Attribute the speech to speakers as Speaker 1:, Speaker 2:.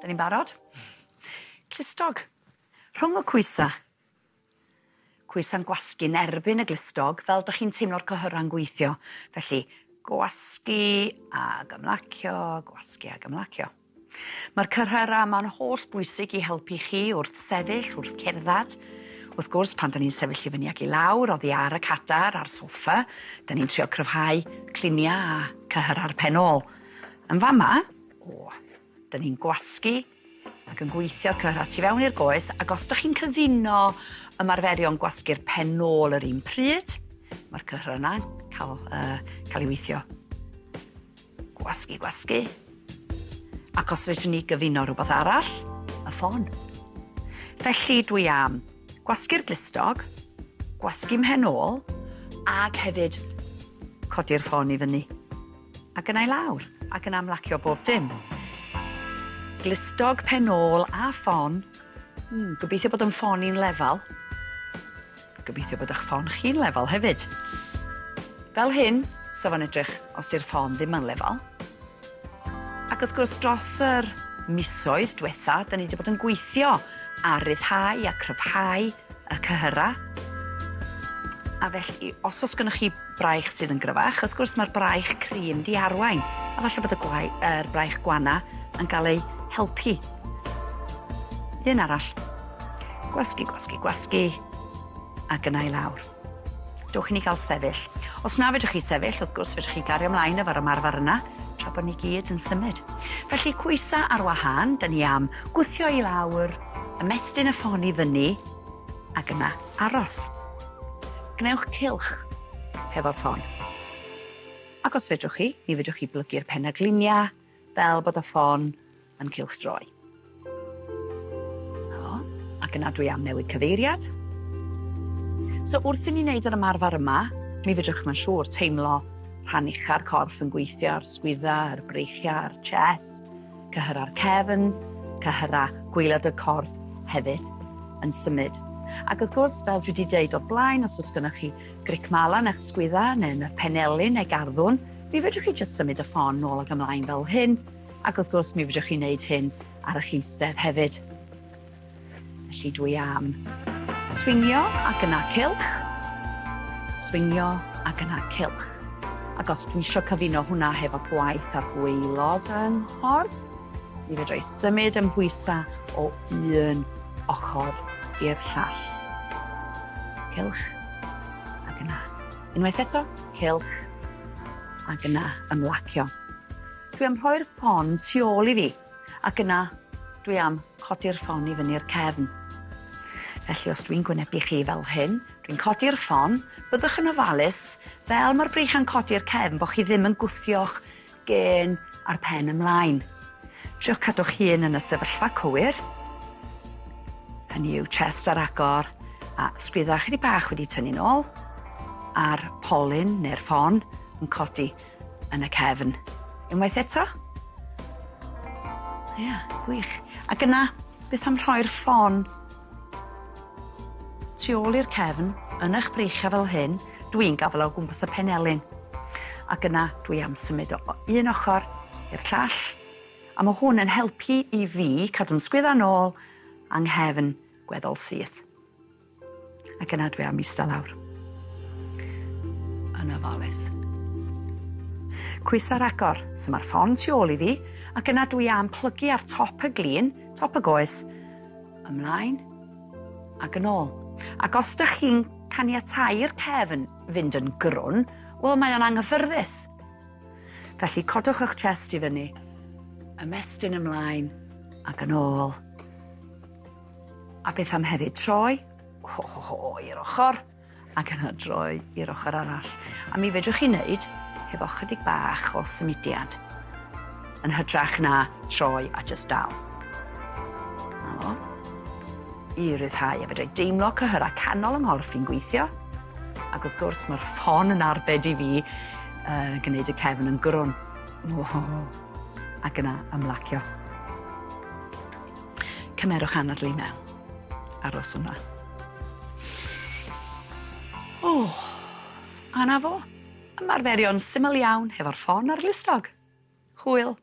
Speaker 1: Da ni'n barod? Clustog. Rhwng y cwysa. Cwysa'n gwasgu'n erbyn y glustog fel 'dych chi'n teimlo'r cyhyra'n gweithio. Felly, gwasgu ag ymlacio, gwasgu ag ymlacio. Mae'r cyrhyra yma'n holl bwysig i helpu chi wrth sefyll, wrth cerdded. Wrth gwrs, pan 'dan ni'n sefyll i fyny ac i lawr oddi ar y cadar a'r soffa, 'dan ni'n trio cryfhau clunia a cyhyra'r pen ôl. Yn fama, o, 'dan ni'n gwasgu ac yn gweithio'r cyhyra tu fewn i'r goes, ac os 'dych chi'n cyfuno ymarferion gwasgu'r pen ôl yr un pryd, mae'r cyhyra yna'n cael, uh, cael ei weithio. Gwasgu, gwasgu. Ac os fedrwn ni gyfuno rhywbeth arall, y ffon. Felly dwi am gwasgu'r glustog, gwasgu mhen ôl, ag hefyd codi'r ffon i fyny. Ac yna i lawr, ac yna ymlacio bob dim. Glustog, pen ôl a ffon. Hmm, gobeithio bod yn ffon i'n lefel. Gobeithio bod eich ffon chi'n lefel hefyd. Fel hyn, sa fo'n edrych os 'di'r ffon ddim yn lefel. Ac wrth gwrs dros yr misoedd diwetha, da ni wedi bod yn gweithio ar ryddhau a cryfhau y cyhyra. A felly, os oes gennych chi braich sydd yn gryfach, wrth gwrs mae'r braich cry yn mynd i arwain, a falle bod y gwai, er braich gwana yn cael ei helpu. Un arall. Gwasgu, gwasgu, gwasgu, ac yna i lawr. Dewch i ni gael sefyll. Os na fedrwch chi sefyll, wrth gwrs, fedrwch chi gario ymlaen efo'r ymarfer yna, tra bod ni gyd yn symud. Felly, cwysa ar wahân, dyn ni am gwthio i lawr, ymestyn y ffon i fyny, ac yna aros. Gwnewch cylch hefo'r ffon. Ac os fedrwch chi, mi fedrwch chi blygu'r penaglinia fel bod y ffon yn cylchdroi. O, ac yna dwi am newid cyfeiriad. So wrth i ni wneud yr ymarfer yma, mi fedrwch mae'n siŵr teimlo rhan ucha'r corff yn gweithio ar sgwydda, ar breichiau, ar chest, cyhyra'r cefn, cyhyra gwaelod y corff hefyd yn symud. Ac wrth gwrs, fel dwi wedi dweud o'r blaen, os oes gennych chi gricmala yn eich sgwydda neu yn y penelin neu garddwn, mi fedrwch chi jyst symud y ffon nôl ac ymlaen fel hyn. Ac wrth gwrs mi fedrwch chi wneud hyn ar eich eistedd hefyd. Felly dwi am swingio ac yna cylch, swingio ac yna cylch. Ac os dwi eisiau cyfuno hwnna hefo gwaith ar gwaelod yng nghorff, mi fedra i symud ym mhwysa o un ochr i'r llall. Cylch ac yna. Unwaith eto, cylch ac yna ymlacio. Dwi am rhoi'r ffon tu ôl i fi, ac yna dwi am codi'r ffon i fyny'r cefn. Felly os dwi'n gwynebu chi fel hyn, dwi'n codi'r ffon, byddwch yn ofalus, fel mae'r breichiau'n codi'r cefn, bod chi ddim yn gwthio'ch gên a'r pen ymlaen. Triwch cadw'ch hun yn y sefyllfa cywir, hynny yw chest ar agor, a sgwydda chydig bach wedi tynnu'n ôl, a'r polyn neu'r ffon yn codi yn y cefn. Unwaith eto. Ia, yeah, gwych. Ac yna, beth am rhoi'r ffon tu ôl i'r cefn, yn eich breichiau fel hyn, dwi'n gafael o gwmpas y penelin. Ac yna, dwi am symud o un ochr i'r llall. A mae hwn yn helpu i fi cadw'n sgwydda nôl a'n nghefn gweddol syth. Ac yna dwi am ista lawr. Yn ofalus. Cwys ar agor, so mae'r ffon tu ôl i fi, ac yna dwi am plygu ar top y glin, top y goes, ymlaen ac yn ôl. Ac os dych chi'n caniatau'r cefn fynd yn grwn, wel mae o'n anghyffyrddus. Felly codwch eich chest i fyny, ymestyn ymlaen ac yn ôl. A beth am hefyd troi, ho ho ho, i'r ochr, ac yna droi i'r ochr arall. A mi fedrwch chi wneud hefo chydig bach o symudiad, yn hytrach na troi a jyst dal. Na fo. I ryddhau, a fedrai deimlo cyhyrau canol yng nghorff i'n gweithio. Ac wrth gwrs mae'r ffon yn arbed i fi uh, gwneud y cefn yn grwn. Oh, ac yna ymlacio. Cymerwch anadl i mewn. Aros yma. O, a 'na fo. Ymarferion syml iawn hefo'r ffon a'r glustog. Hwyl.